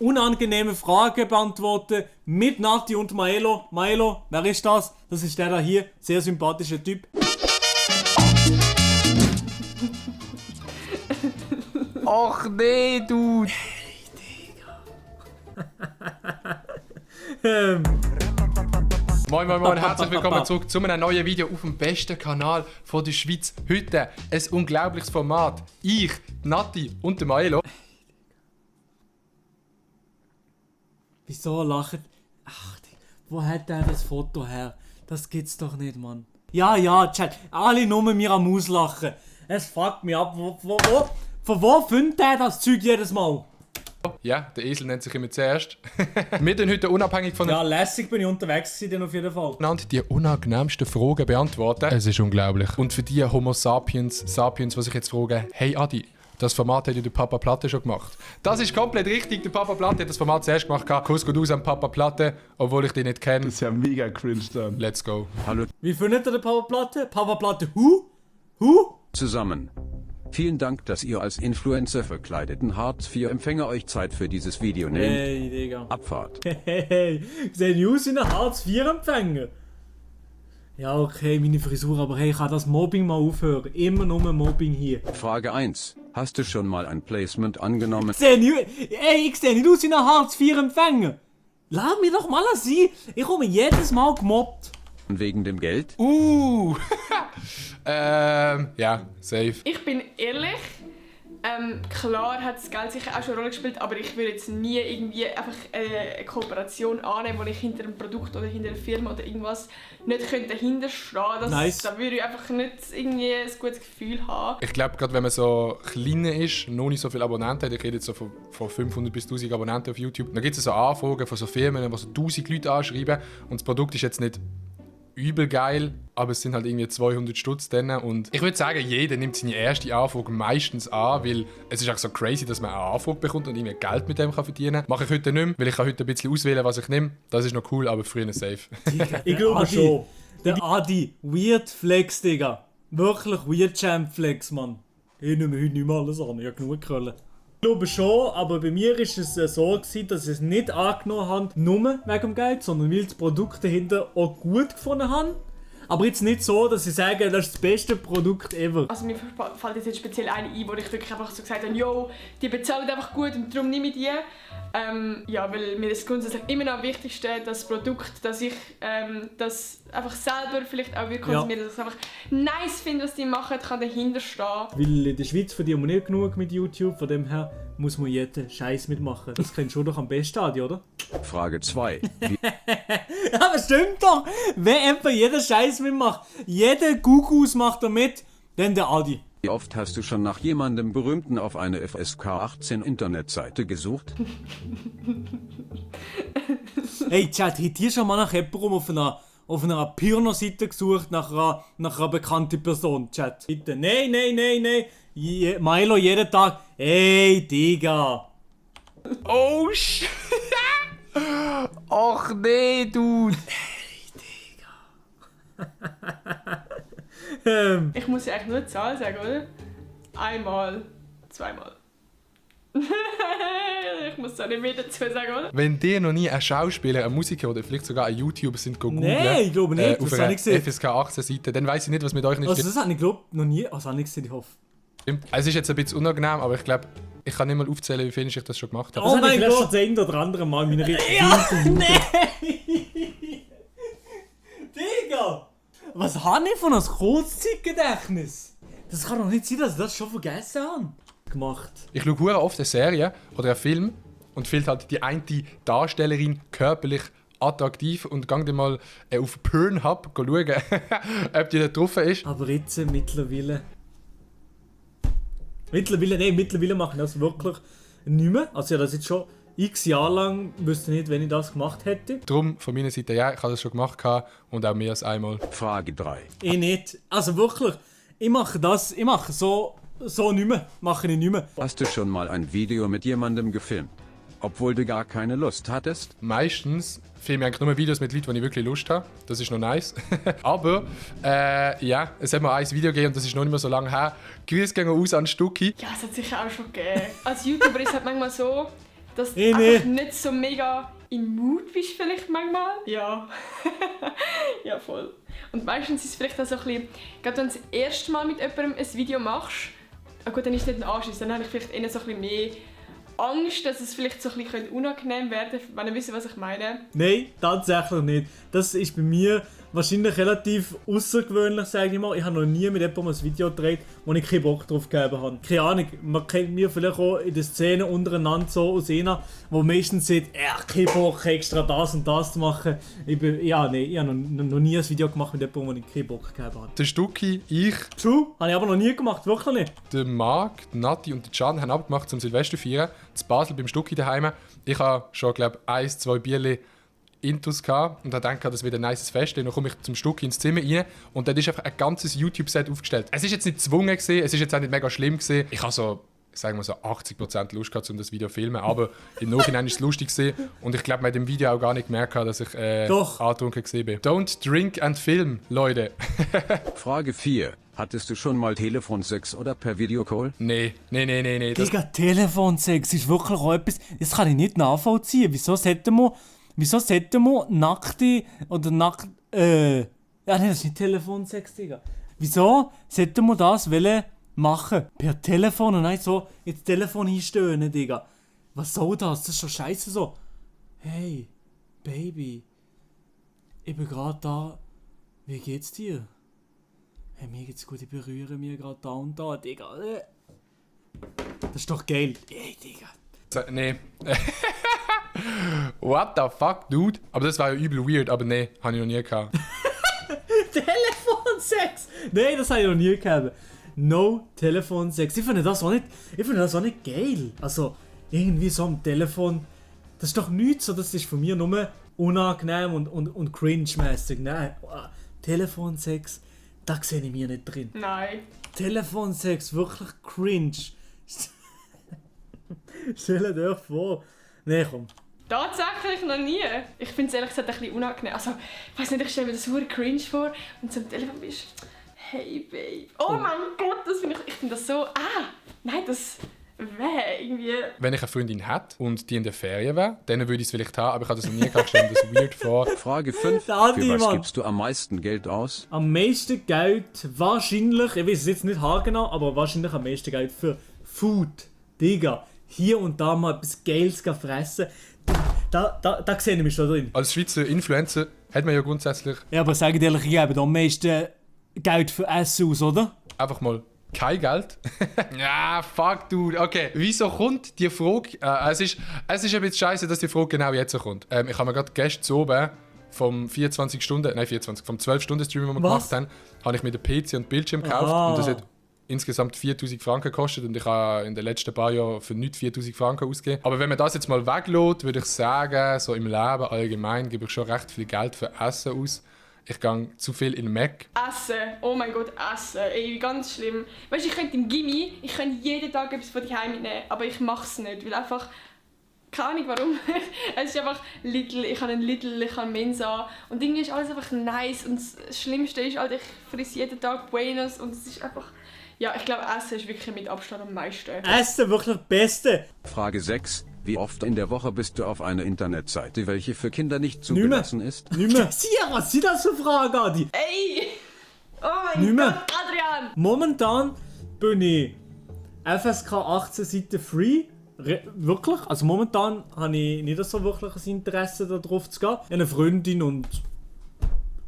unangenehme Fragen beantworten mit Nati und Maelo. Maelo, wer ist das? Das ist der da hier, sehr sympathischer Typ. Och nee, du! Moin, moin, moin, herzlich willkommen zurück zu einem neuen Video auf dem besten Kanal von der Schweiz. Heute ein unglaubliches Format. Ich, Nati und der Maelo. Wieso lachen? Ach, wo hat der das Foto her? Das gibt's doch nicht, Mann. Ja, Chat, alle nur mir am Auslachen. Es fuckt mich ab. Von wo findet der das Zeug jedes Mal? Ja, der Esel nennt sich immer zuerst. Wir tun heute unabhängig von Ja, lässig bin ich unterwegs gewesen, auf jeden Fall. die unangenehmsten Fragen beantworten. Es ist unglaublich. Und für die Homo sapiens, die sich jetzt fragen, hey Adi, das Format hat ja der Papa Platte schon gemacht. Das ist komplett richtig, der Papa Platte hat das Format zuerst gemacht. Kuss geht aus an Papa Platte, obwohl ich den nicht kenne. Das ist ja mega cringe dann. Let's go. Hallo Wie findet ihr die Papa Platte? Papa Platte, Who? zusammen. Vielen Dank, dass ihr als Influencer verkleideten Hartz-IV-Empfänger euch Zeit für dieses Video nehmt. Hey, Digga. Abfahrt. Hey, sehen die aus wie ein Hartz-IV-Empfänger? Ja, okay, meine Frisur, aber hey, kann das Mobbing mal aufhören? Immer nur Mobbing hier. Frage 1. Hast du schon mal ein Placement angenommen? Ich sehe nicht aus wie ein Hartz-IV-Empfänger. Lass mich doch mal sein. Ich komme jedes Mal gemobbt. Wegen dem Geld? Ja, safe. Ich bin ehrlich, klar hat das Geld sicher auch schon eine Rolle gespielt, aber ich würde jetzt nie irgendwie einfach eine Kooperation annehmen, wo ich hinter einem Produkt oder hinter einer Firma oder irgendwas nicht dahinter stehen könnte. Nice. Da würde ich einfach nicht irgendwie ein gutes Gefühl haben. Ich glaube, gerade wenn man so klein ist, noch nicht so viele Abonnenten hat, ich rede jetzt so von 500 bis 1000 Abonnenten auf YouTube, dann gibt es so Anfragen von so Firmen, die so 1000 Leute anschreiben und das Produkt ist jetzt nicht übel geil, aber es sind halt irgendwie 200 Stutz drin und ich würde sagen, jeder nimmt seine erste Anfrage meistens an, weil es ist auch so crazy, dass man eine Anfrage bekommt und irgendwie Geld mit dem verdienen kann. Mache ich heute nicht mehr, weil ich kann heute ein bisschen auswählen, was ich nehme. Das ist noch cool, aber früher safe. Ich glaube schon. Der Adi, Weird Flex, Digga. Wirklich Weird Champ Flex, Mann. Ich nehme heute nicht mehr alles an, ich habe genug Krallen. Ich glaube schon, aber bei mir war es so gewesen, dass ich es nicht angenommen habe, nur wegen dem Geld, sondern weil ich das Produkt dahinter auch gut gefunden habe. Aber jetzt nicht so, dass ich sage, das ist das beste Produkt ever. Also mir fällt jetzt speziell eine ein, wo ich wirklich einfach so gesagt habe, yo, die bezahlen einfach gut und darum nehme ich die. Ja, weil mir ist grundsätzlich immer noch am wichtigsten das Produkt, dass ich das einfach selber vielleicht auch konsumieren, dass ich es einfach nice finde, was die machen, kann dahinter stehen. Weil in der Schweiz verdient man nicht genug mit YouTube, von dem her muss man jeden Scheiß mitmachen. Das kennst du doch am besten, Adi, oder? Frage 2. Aber stimmt doch! Wenn einfach jeder Scheiß mitmacht, jeder Gugus macht da mit, dann der Adi. Wie oft hast du schon nach jemandem Berühmten auf eine FSK 18 Internetseite gesucht? Hey Chat, habt ihr schon mal nach jemandem auf einer Porno-Seite gesucht, nach einer bekannten Person, Chat? Bitte. Nein. Milo jeden Tag. Hey, Digga. Oh shit! Och nee, Dude! Ich muss ja eigentlich nur die Zahl sagen, oder? Einmal, zweimal. Ich muss da nicht mehr dazu sagen, oder? Wenn dir noch nie ein Schauspieler, ein Musiker oder vielleicht sogar ein YouTuber sind googeln, Nein, ich glaube nicht. auf Das habe einer ich gesehen. FSK 18 Seite, dann weiss ich nicht, was mit euch nicht Also das habe ich glaube noch nie. Also habe ich gesehen, ich hoffe. stimmt. Es ist jetzt ein bisschen unangenehm, aber ich glaube, ich kann nicht mal aufzählen, wie viel ich das schon gemacht habe. Oh mein Gott! Das ein oder andere Mal in meiner Ja, nein! Digga! Was habe ich von einem Kurzzeitgedächtnis? Das kann doch nicht sein, dass ich das schon vergessen habe. Gemacht. Ich schaue sehr oft eine Serie oder einen Film und finde halt die eine Darstellerin körperlich attraktiv und gehe dann mal auf Pornhub schauen, ob die da drauf ist. Aber jetzt mittlerweile. Mittlerweile mache ich das wirklich nicht mehr. Also ja, das jetzt schon x Jahre lang, wüsste nicht, wenn ich das gemacht hätte. Darum von meiner Seite, ja, ich habe das schon gemacht und auch mehr als einmal. Frage 3. Ich nicht. Also wirklich, ich mache so nicht mehr. Mache ich nicht mehr. Hast du schon mal ein Video mit jemandem gefilmt, obwohl du gar keine Lust hattest? Meistens filme ich eigentlich nur Videos mit Leuten, die ich wirklich Lust habe. Das ist noch nice. Aber, ja, es hat mal ein Video gegeben und das ist noch nicht mehr so lange her. Grüße gehen aus an Stucki. Ja, es hat sicher auch schon gegeben. Als YouTuber ist es halt manchmal so, dass du Nee. einfach nicht so mega in Mut bist vielleicht manchmal. Ja. Ja, voll. Und meistens ist es vielleicht auch so ein bisschen, gerade wenn du das erste Mal mit jemandem ein Video machst, gut, dann ist es nicht ein Anschiss, dann habe ich vielleicht eher so ein bisschen mehr Angst, dass es vielleicht so ein bisschen unangenehm werden könnte, wenn ihr wisst, was ich meine. Nein, tatsächlich nicht. Das ist bei mir wahrscheinlich relativ außergewöhnlich, sage ich mal. Ich habe noch nie mit jemandem ein Video gedreht, wo ich keinen Bock drauf gegeben habe. Keine Ahnung, man kennt mir vielleicht auch in der Szene untereinander so aus einer, wo meistens sagt, kein Bock, extra das und das zu machen. Ich habe noch nie ein Video gemacht mit jemandem, wo ich keinen Bock gegeben habe. Der Stucki, ich, True, habe ich aber noch nie gemacht, wirklich nicht. der Marc, die Nati und der Can haben abgemacht zum Silvester feiern. Zu Basel beim Stucki daheim. Ich habe schon, glaube ich, 1-2 Bierchen Intus gehabt und habe gedacht, das wird ein nices Fest. Dann komme ich zum Stucki ins Zimmer rein und dort ist einfach ein ganzes YouTube-Set aufgestellt. Es ist jetzt nicht gezwungen gewesen, es ist jetzt auch nicht mega schlimm gewesen. Ich habe so, sagen wir so 80% Lust gehabt, um das Video zu filmen, aber im Nachhinein ist es lustig gewesen und ich glaube, man hat im Video auch gar nicht gemerkt, dass ich angetrunken gewesen bin. Don't drink and film, Leute. Frage 4. Hattest du schon mal Telefonsex oder per Videocall? Nee. Digga, Telefonsex ist wirklich auch etwas, das kann ich nicht nachvollziehen. Wieso sollte man nackte oder nackt... nein, das ist nicht Telefonsex, Digga. Wieso sollte man das machen? Per Telefon und nicht so ins Telefon hinstöhnen, Digga. Was soll das? Das ist schon scheiße so. Hey, Baby. Ich bin gerade da. Wie geht's dir? Hey, mir geht's gut, ich berühre mich gerade da und da, Digga. Das ist doch geil. Ey, Digga. Nee. What the fuck, dude? Aber das war ja übel weird, aber nee, habe ich noch nie gehabt. Telefonsex! Nein, das habe ich noch nie gehabt. No Telefonsex. Ich finde das auch nicht geil. Also, irgendwie so am Telefon. Das ist doch nichts so, das ist von mir nur unangenehm und cringe-mäßig. Nein, Telefonsex, da sehe ich mich nicht drin. Nein. Telefonsex, wirklich cringe. Stellt euch vor. Nee, komm. Tatsächlich noch nie. Ich finde es ehrlich gesagt ein bisschen unangenehm. Also, ich weiß nicht, ich stelle mir das super cringe vor, wenn du am Telefon bist. Hey, Babe. Oh mein Gott, das finde ich finde das so... nein, das wäre irgendwie... Wenn ich eine Freundin hätte und die in der Ferien wäre, dann würde ich es vielleicht haben, aber ich habe das noch nie gehabt, stelle mir das weird vor. Frage 5. Da hat Für was jemand. gibst du am meisten Geld aus? Am meisten Geld wahrscheinlich, ich weiß es jetzt nicht haargenau, aber wahrscheinlich am meisten Geld für Food. Digga, hier und da mal etwas Geiles fressen. Da sehe ich mich schon drin. Als Schweizer Influencer hat man ja grundsätzlich Ja, aber sag ich dir ehrlich, ich gebe am meisten Geld für Essen aus, oder? einfach mal kein Geld. Ja, fuck, dude. Okay, wieso kommt die Frage? Es ist ein bisschen scheiße, dass die Frage genau jetzt so kommt. Ich habe mir gerade gestern oben vom 12-Stunden-Stream, den wir gemacht haben, habe ich mir den PC und Bildschirm gekauft und das hat insgesamt 4'000 Franken gekostet und ich habe in den letzten paar Jahren für nichts 4'000 Franken ausgegeben. Aber wenn man das jetzt mal weglässt, würde ich sagen, so im Leben allgemein gebe ich schon recht viel Geld für Essen aus. Ich gehe zu viel in den Mac. Essen. Oh mein Gott, Essen. Ey, ganz schlimm. Weißt du, ich könnte im Gimmi, ich könnte jeden Tag etwas von daheim mitnehmen, aber ich mache es nicht, weil einfach... Keine Ahnung warum. Es ist einfach Lidl, ich habe einen Lidl, ich habe Mensa und irgendwie ist alles einfach nice und das Schlimmste ist halt, ich friss jeden Tag Buenos und es ist einfach... Ja, ich glaube, Essen ist wirklich mit Abstand am meisten. Essen, wirklich das Beste. Frage 6. Wie oft in der Woche bist du auf einer Internetseite, welche für Kinder nicht zugelassen ist? Nicht mehr. Was sind das für Fragen, Adi? Ey! Oh mein Nicht mehr. Gott, Adrian! Momentan bin ich FSK 18 Seiten free. Wirklich? Also momentan habe ich nicht so wirklich ein Interesse darauf zu gehen. Ich habe eine Freundin und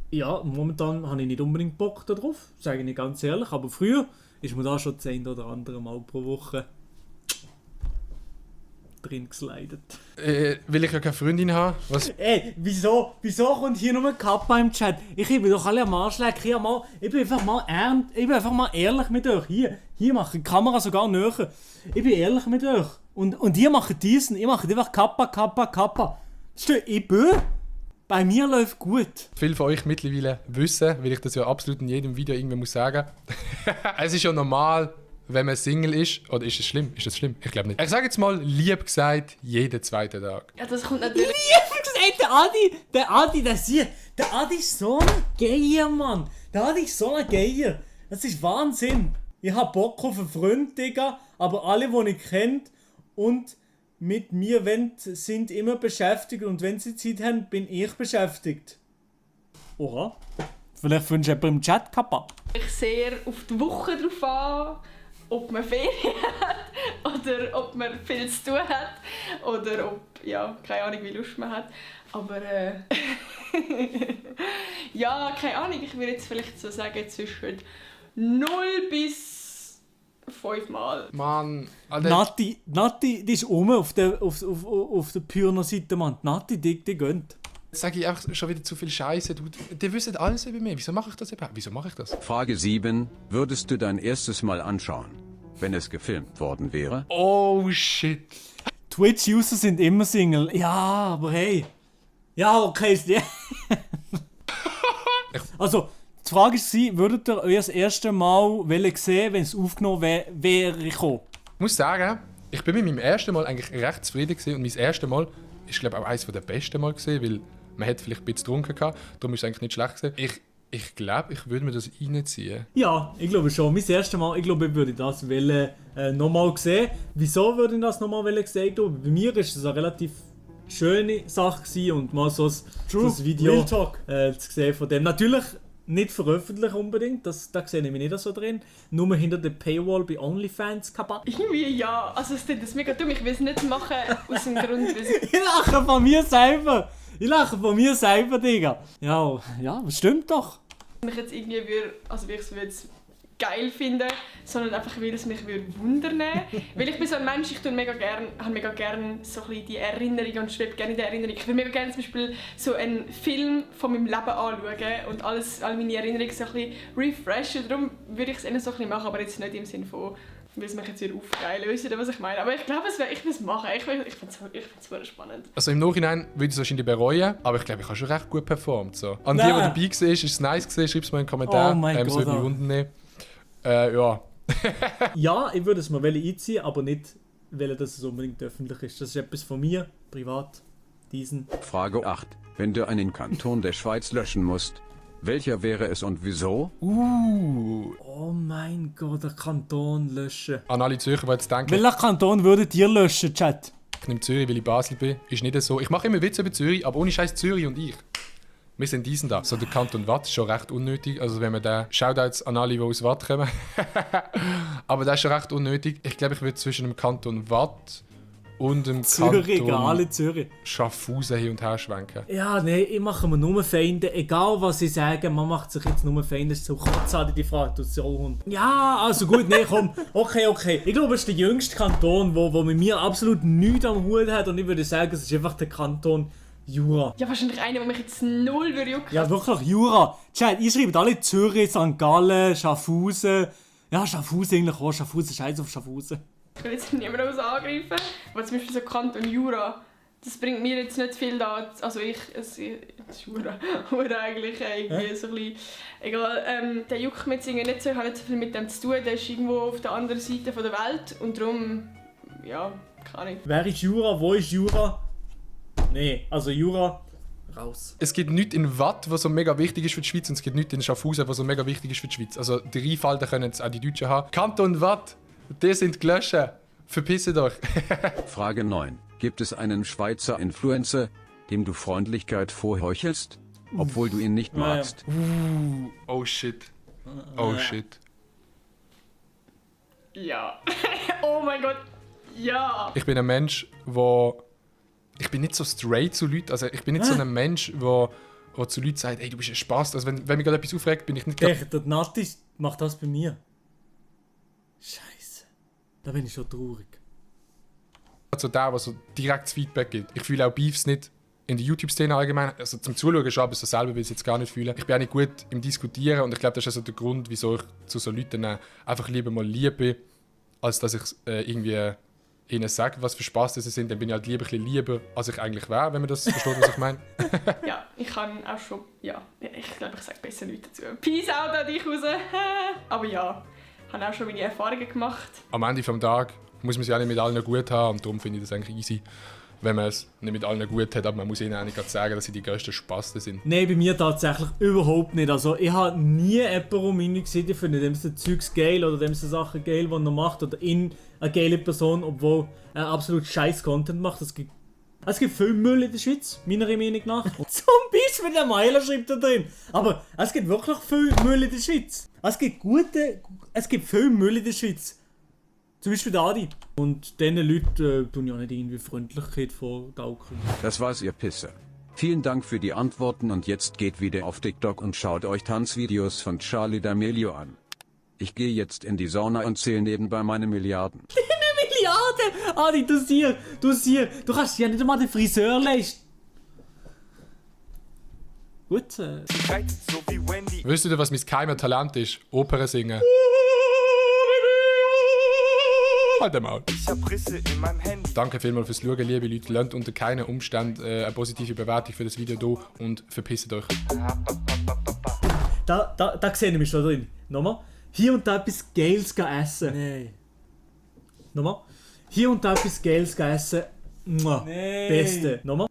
ja, momentan habe ich nicht unbedingt Bock darauf, sage ich nicht ganz ehrlich. Aber früher ist mir da schon das ein oder andere Mal pro Woche drin geslidet. Will ich ja keine Freundin haben? Was? Ey, wieso kommt hier nur ein Kappa im Chat? Ich bin doch alle am Arsch lecken. Ich bin einfach mal ehrlich mit euch. Hier macht die Kamera sogar näher. Ich bin ehrlich mit euch. Und ihr macht diesen. Ihr macht einfach Kappa. Ich bin. Bei mir läuft gut. Viele von euch mittlerweile wissen, weil ich das ja absolut in jedem Video irgendwie muss sagen. Es ist ja normal, wenn man Single ist. Oder ist es schlimm? Ist das schlimm? Ich glaube nicht. Ich sage jetzt mal, lieb gesagt, jeden zweiten Tag. Ja, das kommt natürlich... Lieb gesagt, der Adi ist so ein Geier, Mann. Der Adi ist so ein Geier. Das ist Wahnsinn. Ich hab Bock auf einen Freund, Digga. Aber alle, die ich kennt und mit mir wollen, sind immer beschäftigt und wenn sie Zeit haben, bin ich beschäftigt. Oha. Vielleicht wünscht jemand im Chat Kappa. Ich sehr auf die Woche drauf an, ob man Ferien hat oder ob man viel zu tun hat oder ob, ja, keine Ahnung, wie Lust man hat. Aber ja, keine Ahnung, ich würde jetzt vielleicht so sagen zwischen 0 bis 5 Mal. Mann, Alter. Nati, die ist auf der Pyrner-Seite, Mann. Nati, die gönnt. Jetzt sage ich einfach schon wieder zu viel Scheiße. Die wissen alles über mich. Wieso mache ich das überhaupt? Wieso mache ich das? Frage 7. Würdest du dein erstes Mal anschauen, wenn es gefilmt worden wäre? Oh shit. Twitch-User sind immer Single. Ja, aber hey. Ja, okay, ist die. Also, die Frage ist, würdet ihr euer das erste Mal sehen, wenn es aufgenommen wäre gekommen? Ich muss sagen, ich bin mit meinem ersten Mal eigentlich recht zufrieden gewesen. Und mein erstes Mal ist, glaube ich, auch eines der besten Mal gewesen, weil man hat vielleicht ein bisschen getrunken gehabt. Darum ist es eigentlich nicht schlecht gewesen. Ich glaube, ich würde mir das reinziehen. Ja, ich glaube schon. Mein erstes Mal, ich glaube, ich würde das nochmal sehen. Wieso würde ich das nochmal sehen? Ich glaube, bei mir war es eine relativ schöne Sache gewesen und mal so ein Video zu sehen von dem. Natürlich nicht veröffentlichen unbedingt, da sehe ich mich nicht so drin. Nur hinter der Paywall bei OnlyFans kaputt. Irgendwie ja, also es ist mega dumm, ich will es nicht machen aus dem Grund, weil Ich lache von mir selber! Digga! Ja, das stimmt doch! mich jetzt irgendwie wie ich es jetzt geil finde, sondern einfach weil es mich wundern würde. Weil ich bin so ein Mensch, ich habe mega gerne so ein bisschen die Erinnerungen und schreibe gerne in der Erinnerung. Ich würde mega gerne zum Beispiel so einen Film von meinem Leben anschauen und alle meine Erinnerungen so ein bisschen refreshen. Darum würde ich es eher so ein bisschen machen, aber jetzt nicht im Sinne von, weil es mich jetzt wieder aufgeilen. Wisst ihr, was ich meine? Aber ich glaube, ich will es machen. Ich finde es super spannend. Also im Nachhinein würde ich es wahrscheinlich bereuen, aber ich glaube, ich habe schon recht gut performt. So. An die dabei war, ist es nice gewesen, schreibt es mal in den Kommentaren. Oh mein Gott. Würde mich wundern. Ja. Ja, ich würde es mal einziehen, aber nicht, weil dass es unbedingt öffentlich ist. Das ist etwas von mir, privat. Frage 8. Wenn du einen Kanton der Schweiz löschen musst, welcher wäre es und wieso? Oh mein Gott, der Kanton löschen. An alle Zürcher, die jetzt denken, Welcher Kanton würdet ihr löschen, Chat? ich nehme Zürich, weil ich Basel bin, ist nicht so. Ich mache immer Witze über Zürich, aber ohne Scheiß Zürich und ich. Wir sind diesen da. So der Kanton Watt ist schon recht unnötig. Also wenn man da Shoutouts an alle, die aus Watt kommen. Aber das ist schon recht unnötig. Ich glaube, ich würde zwischen dem Kanton Watt und dem Zürich, Kanton alle Zürich. Schaffhausen hin und her schwenken. Ja, nein, ich mache mir nur Feinde. Egal was sie sagen, man macht sich jetzt nur Feinde. Das ist so kotzartig, die Frage, du Sollhund. Ja, also gut, nee, komm. Okay. Ich glaube, es ist der jüngste Kanton, wo mit mir absolut nichts am Hut hat. Und ich würde sagen, es ist einfach der Kanton Jura. Ja, wahrscheinlich einer, der mich jetzt null jucken. Ja, wirklich, Jura. Chat, ihr schreibt alle Zürich, St. Gallen, Schaffhausen. Ja, Schaffhausen eigentlich auch. Schaffhausen, scheiß auf Schaffhausen. Ich will jetzt niemanden angreifen, aber zum Beispiel so Kanton Jura, das bringt mir jetzt nicht viel da. Also es ist Jura eigentlich irgendwie so ein bisschen... Egal, der juckt mir jetzt irgendwie nicht so, ich habe nicht so viel mit dem zu tun. Der ist irgendwo auf der anderen Seite der Welt und darum, ja, keine Ahnung. Wer ist Jura? Wo ist Jura? Nee, also Jura, raus. Es gibt nichts in Watt, was so mega wichtig ist für die Schweiz, und es gibt nichts in Schaffhausen, was so mega wichtig ist für die Schweiz. Also die Rheinfalten können jetzt auch die Deutschen haben. Kanton Watt, die sind gelöscht. Verpisst euch. Frage 9. Gibt es einen Schweizer Influencer, dem du Freundlichkeit vorheuchelst, obwohl du ihn nicht magst? Oh shit. Oh shit. Ja. Oh mein Gott, ja. Ich bin ein Mensch, wo... Ich bin nicht so straight zu Leuten. Also ich bin nicht so ein Mensch, der zu Leuten sagt, hey, du bist ein Spaß. Also wenn mich gerade etwas aufregt, bin ich nicht... Der Nati macht das bei mir. Scheiße. Da bin ich schon traurig. Also der so direktes Feedback gibt. Ich fühle auch Beefs nicht in der YouTube-Szene allgemein. Also zum Zuschauen schon, aber so selber will ich es jetzt gar nicht fühlen. Ich bin auch nicht gut im Diskutieren und ich glaube, das ist also der Grund, wieso ich zu so Leuten einfach lieber mal lieb bin, als dass ich irgendwie ihnen sage, was für Spaß das sind. Dann bin ich halt lieber ein bisschen lieber, als ich eigentlich wäre, wenn man das versteht, was ich meine. Ja, ich kann auch schon... Ja, ich glaube, ich sage besser nichts dazu. Peace out an dich raus. Aber ja, ich habe auch schon meine Erfahrungen gemacht. Am Ende des Tages muss man sich auch nicht mit allen gut haben und darum finde ich das eigentlich easy. wenn man es nicht mit allen gut hat, aber man muss ihnen eigentlich gerade sagen, dass sie die grössten Spasten sind. Nein, bei mir tatsächlich überhaupt nicht. Also ich habe nie jemanden um ihn gesehen, ich finde dem Zeugs geil oder dem Sachen geil, die er macht oder ihn eine geile Person, obwohl er absolut scheiß Content macht. Es gibt viel Müll in der Schweiz, meiner Meinung nach. Zum Beispiel der Meiler schreibt da drin. Aber es gibt wirklich viel Müll in der Schweiz. Es gibt viel Müll in der Schweiz. Zum Beispiel der Adi. Und diesen Leuten tun ja nicht irgendwie Freundlichkeit vorgaukeln. Das war's, ihr Pisser. Vielen Dank für die Antworten und jetzt geht wieder auf TikTok und schaut euch Tanzvideos von Charli D'Amelio an. Ich gehe jetzt in die Sauna und zähle nebenbei meine Milliarden. Milliarden! Adi, du kannst ja nicht einmal den Friseur leisten. Gut. Wisst ihr, was mein geheimes Talent ist? Opern singen. Halt mal. Ich hab Risse in meinem Handy. Danke vielmals fürs Schauen, liebe Leute. Lasst unter keinen Umständen eine positive Bewertung für das Video da und verpisst euch. Da sehe ich mich schon drin. Nochmal. Hier und da etwas Geiles essen. Nein. Nochmal. Hier und da etwas Geiles essen. Mua. Nee. Beste. Nochmal.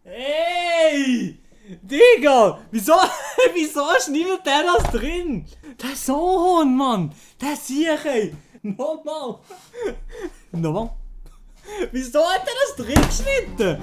Ey! Digga! Wieso schneidet der das drin? Der Sohn, Mann! Der Sieg, Nochmal! Nochmal! Wieso hat er das drin geschnitten?